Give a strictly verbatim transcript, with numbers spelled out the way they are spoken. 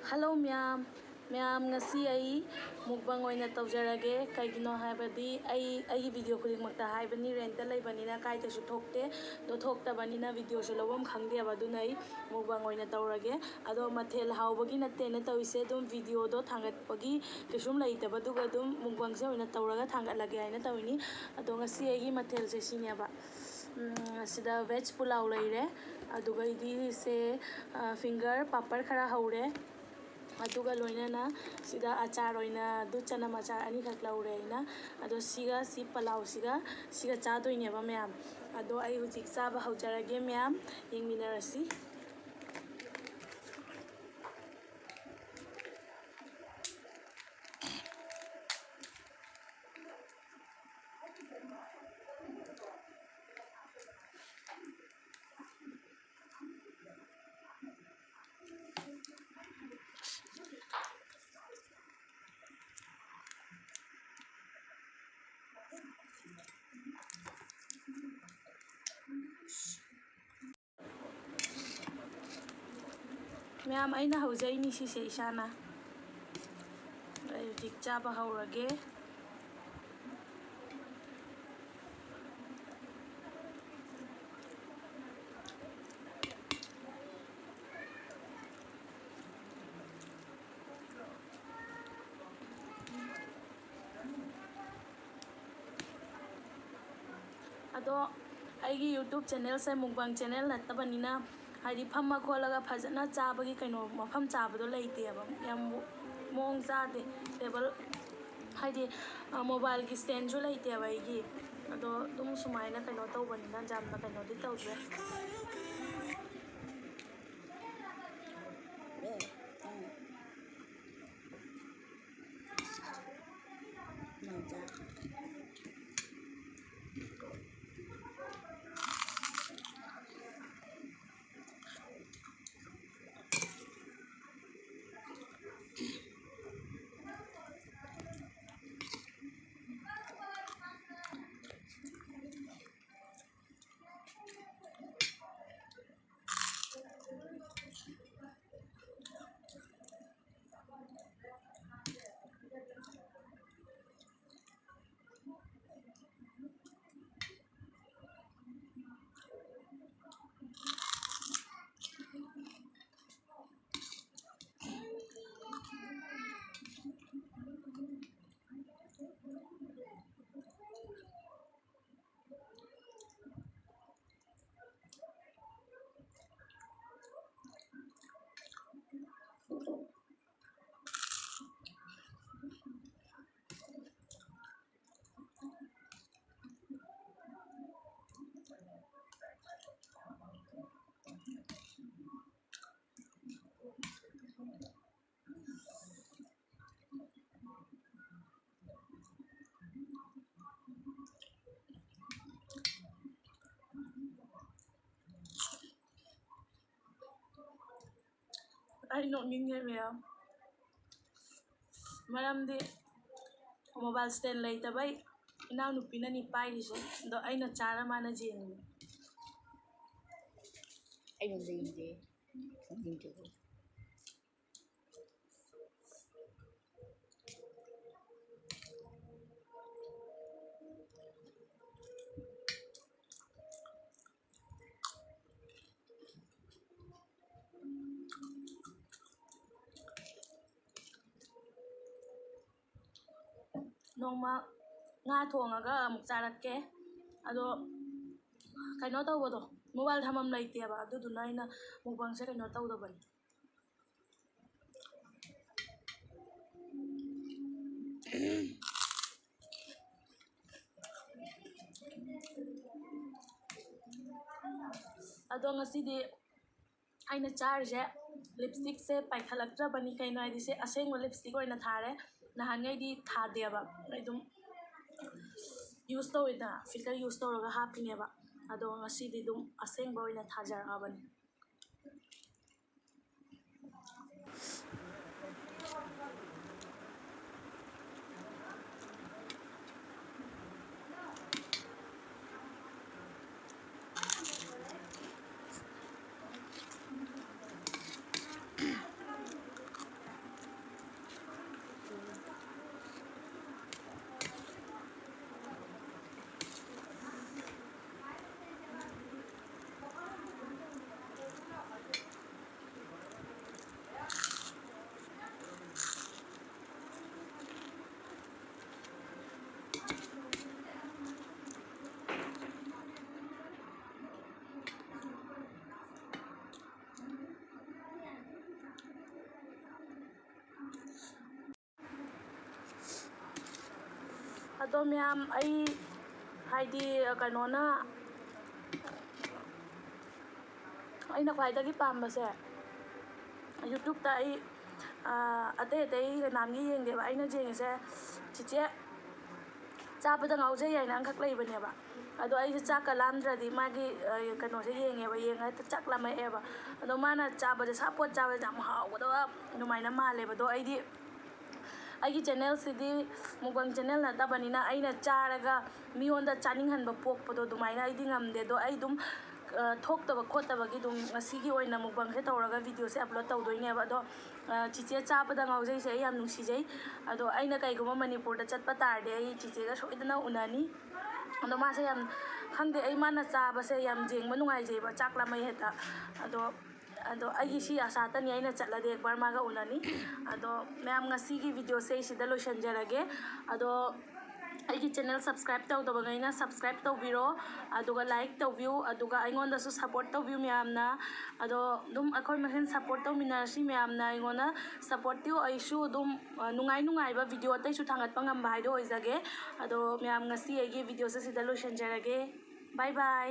Hello ꯃꯌꯥꯝ꯫ ꯃꯌꯥꯝ, ꯉꯁꯤ ꯑꯩ mukbang ꯑꯣꯏꯅ ꯇꯧꯖꯔꯒꯦ꯫ ꯀꯩꯒꯤꯅꯣ ꯍꯥꯏꯕꯗꯤ ꯑꯩ ꯑꯩꯒꯤ video ꯈꯨꯗꯤꯡꯃꯛꯇ ꯍꯥꯏꯕꯅꯤ, rent ꯂꯩꯕꯅꯤꯅ ꯀꯥꯏꯗꯁꯨ ꯊꯣꯛꯇꯦ꯫ ꯑꯗꯣ ꯊꯣꯛꯇꯕꯅꯤꯅ videoꯁꯨ ꯂꯧꯐꯝ ꯈꯪꯗꯦꯕ, ꯑꯗꯨꯅ ꯑꯩ mukbang ꯑꯣꯏꯅ ꯇꯧꯔꯒꯦ꯫ ꯑꯗꯣ ꯃꯊꯦꯜ ꯍꯥꯎꯕꯒꯤ ꯅꯠꯇꯦꯅ ꯇꯧꯔꯤꯁꯦ, ꯑꯗꯨꯝ videoꯗꯣ ꯊꯥꯡꯒꯠꯄꯒꯤ ꯀꯩꯁꯨꯝ ꯂꯩꯇꯕꯗꯨꯒ ꯑꯗꯨꯝ mukbangꯁꯦ ꯑꯣꯏꯅ ꯇꯧꯔꯒ ꯊꯥꯡꯒꯠꯂꯒꯦ ꯍꯥꯏꯅ ꯇꯧꯔꯤꯅꯤ꯫ ꯑꯗꯣ ꯉꯁꯤ ꯑꯩꯒꯤ ꯃꯊꯦꯜꯁꯦ ꯁꯤꯅꯦꯕ꯫ ꯎꯝ, ꯑꯁꯤꯗ veg ꯄꯨꯂꯥꯎ ꯂꯩꯔꯦ, ꯑꯗꯨꯒ ꯑꯩꯗꯤ ꯁꯦ, ꯑ, finger ꯄꯥꯄꯔ ꯈꯔ ꯍꯧꯔꯦ, ꯑꯗꯨꯒ ꯂꯣꯏꯅꯅ ꯁꯤꯗ ꯑꯆꯥꯔ ꯑꯣꯏꯅ ꯑꯗꯨ ꯆꯅꯝ ꯑꯆꯥꯔ ꯑꯅꯤꯈꯛ ꯂꯧꯔꯦ ꯑꯩꯅ꯫ ꯑꯗꯣ ꯁꯤꯒ ꯁꯤ ꯄꯂꯥꯎꯁꯤꯒ ꯁꯤꯒ ꯆꯥꯗꯣꯏꯅꯦꯕ ꯃꯌꯥꯝ꯫ ꯑꯗꯣ ꯑꯩ ꯍꯧꯖꯤꯛ ꯆꯥꯕ ꯍꯧꯖꯔꯒꯦ ꯃꯌꯥꯝ, ꯌꯦꯡꯃꯤꯟꯅꯔꯁꯤ꯫ ꯃꯌꯥꯝ, ꯑꯩꯅ ꯍꯧꯖꯩꯅꯤ ꯁꯤꯁꯦ ꯏꯁꯥꯅ꯫ ꯑꯩ ꯍꯧꯖꯤꯛ ꯆꯥꯕ ꯍꯧꯔꯒꯦ꯫ ꯑꯗꯣ ꯑꯩꯒꯤ YouTube channelꯁꯦ mukbang channel ꯅꯠꯇꯕꯅꯤꯅ, ꯍꯥꯏꯗꯤ ꯐꯝꯃ ꯈꯣꯠꯂꯒ ꯐꯖꯅ ꯆꯥꯕꯒꯤ ꯀꯩꯅꯣ ꯃꯐꯝ ꯆꯥꯕꯗꯣ ꯂꯩꯇꯦꯕ꯫ ꯌꯥꯝ ꯃꯑꯣꯡ ꯆꯥꯗꯦ꯫ Table, ꯍꯥꯏꯗꯤ, ꯑ, mobileꯒꯤ standꯁꯨ ꯂꯩꯇꯦꯕ ꯑꯩꯒꯤ꯫ ꯑꯗꯣ ꯑꯗꯨꯝ ꯁꯨꯃꯥꯏꯅ ꯀꯩꯅꯣ ꯇꯧꯕꯅꯤꯅ ꯌꯥꯝꯅ ꯀꯩꯅꯣꯗꯤ ꯇꯧꯗ꯭ꯔꯦ꯫ ꯑꯩ ꯅꯣꯛꯅꯤꯡꯉꯦ ꯃꯌꯥꯝ꯫ ꯃꯔꯝꯗꯤ mobile stand ꯂꯩꯇꯕꯩ ꯏꯅꯥꯎꯅꯨꯄꯤꯅꯅꯤ ꯄꯥꯏꯔꯤꯁꯦ꯫ ꯑꯗꯣ ꯑꯩꯅ ꯆꯥꯔ ꯃꯥꯅ ꯌꯦꯡꯉꯤꯅꯦ꯫ ꯑꯩꯅ ꯌꯦꯡꯗꯦ꯫ ꯌꯦꯡꯗꯦ꯫ ꯅꯣꯡꯃ ꯉꯥ ꯊꯣꯡꯉꯒ ꯑꯃꯨꯛ ꯆꯥꯔꯛꯀꯦ꯫ ꯑꯗꯣ ꯀꯩꯅꯣ ꯇꯧꯕꯗꯣ, mobile ꯊꯝꯐꯝ ꯂꯩꯇꯦꯕ, ꯑꯗꯨꯗꯨꯅ ꯑꯩꯅ mukbangꯁꯦ ꯀꯩꯅꯣ ꯇꯧꯗꯕꯅꯤ꯫ ꯑꯗꯣ ꯉꯁꯤꯗꯤ ꯑꯩꯅ ꯆꯥꯔꯤꯁꯦ lipstickꯁꯦ ꯄꯥꯏꯈꯠꯂꯛꯇ꯭ꯔꯕꯅꯤ꯫ ꯀꯩꯅꯣ ꯍꯥꯏꯗꯤ ꯁꯤ ꯑꯁꯦꯡꯕ lipstick ꯑꯣꯏꯅ ꯊꯥꯔꯦ꯫ ꯅꯍꯥꯟꯉꯩꯗꯤ ꯊꯥꯗꯦꯕ, ꯑꯩ ꯑꯗꯨꯝ use ꯇꯧꯋꯤꯗꯅ, filter use ꯇꯧꯔꯒ ꯍꯥꯞꯄꯤꯅꯦꯕ꯫ ꯑꯗꯣ ꯉꯁꯤꯗꯤ ꯑꯗꯨꯝ ꯑꯁꯦꯡꯕ ꯑꯣꯏꯅ ꯊꯥꯖꯔꯛꯑꯕꯅꯤ꯫ ꯑꯗꯣ ꯃꯌꯥꯝ, ꯑꯩ ꯍꯥꯏꯗꯤ ꯀꯩꯅꯣꯅ, ꯑꯩꯅ ꯈ꯭ꯋꯥꯏꯗꯒꯤ ꯄꯥꯝꯕꯁꯦ YouTubeꯇ ꯑꯩ, ꯑ, ꯑꯇꯩ ꯑꯇꯩ ꯀꯅꯥꯝꯒꯤ ꯌꯦꯡꯗꯦꯕ꯫ ꯑꯩꯅ ꯌꯦꯡꯉꯤꯁꯦ ꯆꯤꯆꯦ ꯆꯥꯕꯗ ꯉꯥꯎꯖꯩ ꯍꯥꯏꯅ ꯑꯃꯈꯛ ꯂꯩꯕꯅꯦꯕ꯫ ꯑꯗꯣ ꯑꯩꯁꯦ ꯆꯥꯛꯀ ꯂꯥꯝꯗ꯭ꯔꯗꯤ ꯃꯥꯒꯤ, ꯑ, ꯀꯩꯅꯣꯁꯦ ꯌꯦꯡꯉꯦꯕ, ꯌꯦꯡꯉ ꯍꯦꯛꯇ ꯆꯥꯛ ꯂꯥꯝꯃꯛꯑꯦꯕ꯫ ꯑꯗꯣ ꯃꯥꯅ ꯆꯥꯕꯁꯦ, ꯁꯥꯄꯣꯠ ꯆꯥꯕꯁꯦ ꯌꯥꯝ ꯍꯥꯎꯒꯗꯕ ꯑꯗꯨꯃꯥꯏꯅ ꯃꯥꯜꯂꯦꯕ꯫ ꯑꯗꯣ ꯑꯩꯗꯤ ꯑꯩꯒꯤ ꯆꯦꯅꯦꯜꯁꯤꯗꯤ ꯃꯨꯛꯕꯥꯡ ꯆꯦꯅꯦꯜ ꯅꯠꯇꯕꯅꯤꯅ ꯑꯩꯅ ꯆꯥꯔꯒ ꯃꯤꯉꯣꯟꯗ ꯆꯥꯅꯤꯡꯍꯟꯕ ꯄꯣꯛꯄꯗꯣ ꯑꯗꯨꯃꯥꯏꯅ ꯑꯩꯗꯤ ꯉꯝꯗꯦ꯫ ꯑꯗꯣ ꯑꯩ ꯑꯗꯨꯝ, ꯑ, ꯊꯣꯛꯇꯕ ꯈꯣꯠꯇꯕꯒꯤ ꯑꯗꯨꯝ ꯉꯁꯤꯒꯤ ꯑꯣꯏꯅ ꯃꯨꯛꯕꯥꯡꯁꯦ ꯇꯧꯔꯒ ꯚꯤꯗꯤꯑꯣꯁꯦ ꯑꯞꯂꯣꯗ ꯇꯧꯗꯣꯏꯅꯦꯕ꯫ ꯑꯗꯣ, ꯑ, ꯆꯤꯆꯦ ꯆꯥꯕꯗ ꯉꯥꯎꯖꯩꯁꯦ ꯑꯩ ꯌꯥꯝ ꯅꯨꯡꯁꯤꯖꯩ꯫ ꯑꯗꯣ ꯑꯩꯅ ꯀꯩꯒꯨꯝꯕ ꯃꯅꯤꯄꯨꯔꯗ ꯆꯠꯄ ꯇꯥꯔꯗꯤ ꯑꯩ ꯆꯤꯆꯦꯒ ꯁꯣꯏꯗꯅ ꯎꯅꯅꯤ꯫ ꯑꯗꯣ ꯃꯥꯁꯦ ꯌꯥꯝ, ꯈꯪꯗꯦ, ꯑꯩ ꯃꯥꯅ ꯆꯥꯕꯁꯦ ꯌꯥꯝ ꯌꯦꯡꯕ ꯅꯨꯡꯉꯥꯏꯖꯩꯕ, ꯆꯥꯛ ꯂꯥꯝꯃꯩ ꯍꯦꯛꯇ꯫ ꯑꯗꯣ, ꯑꯗꯣ ꯑꯩꯒꯤ ꯁꯤ ꯑꯁꯥꯇꯅꯤ, ꯑꯩꯅ ꯆꯠꯂꯗꯤ ꯑꯦꯛꯕꯥꯔ ꯃꯥꯒ ꯎꯅꯅꯤ꯫ ꯑꯗꯣ ꯃꯌꯥꯝ, ꯉꯁꯤꯒꯤ ꯚꯤꯗꯤꯑꯣꯁꯦ ꯑꯩ ꯁꯤꯗ ꯂꯣꯏꯁꯤꯟꯖꯔꯒꯦ꯫ ꯑꯗꯣ ꯑꯩꯒꯤ ꯆꯦꯅꯦꯜ ꯁꯕꯁꯀ꯭ꯔꯥꯏꯕ ꯇꯧꯗꯕꯉꯩꯅ ꯁꯕꯁꯀ꯭ꯔꯥꯏꯕ ꯇꯧꯕꯤꯔꯣ, ꯑꯗꯨꯒ ꯂꯥꯏꯛ ꯇꯧꯕꯤꯌꯨ, ꯑꯗꯨꯒ ꯑꯩꯉꯣꯟꯗꯁꯨ ꯁꯞꯄꯣꯔꯠ ꯇꯧꯕꯤꯌꯨ ꯃꯌꯥꯝꯅ꯫ ꯑꯗꯣ ꯑꯗꯨꯝ ꯑꯩꯈꯣꯏ ꯃꯁꯦꯟ ꯁꯞꯄꯣꯔꯠ ꯇꯧꯃꯤꯟꯅꯔꯁꯤ ꯃꯌꯥꯝꯅ꯫ ꯑꯩꯉꯣꯟꯗ ꯁꯞꯄꯣꯔꯠ ꯇꯧ, ꯑꯩꯁꯨ ꯑꯗꯨꯝ, ꯑ, ꯅꯨꯡꯉꯥꯏ ꯅꯨꯡꯉꯥꯏꯕ ꯚꯤꯗꯤꯑꯣ ꯑꯇꯩꯁꯨ ꯊꯥꯡꯒꯠꯄ ꯉꯝꯕ ꯍꯥꯏꯗꯣ ꯑꯣꯏꯖꯒꯦ꯫ ꯑꯗꯣ ꯃꯌꯥꯝ, ꯉꯁꯤ ꯑꯩꯒꯤ ꯚꯤꯗꯤꯑꯣꯁꯦ ꯁꯤꯗ ꯂꯣꯏꯁꯤꯟꯖꯔꯒꯦ꯫ ꯕꯥꯏ ꯕꯥꯏ꯫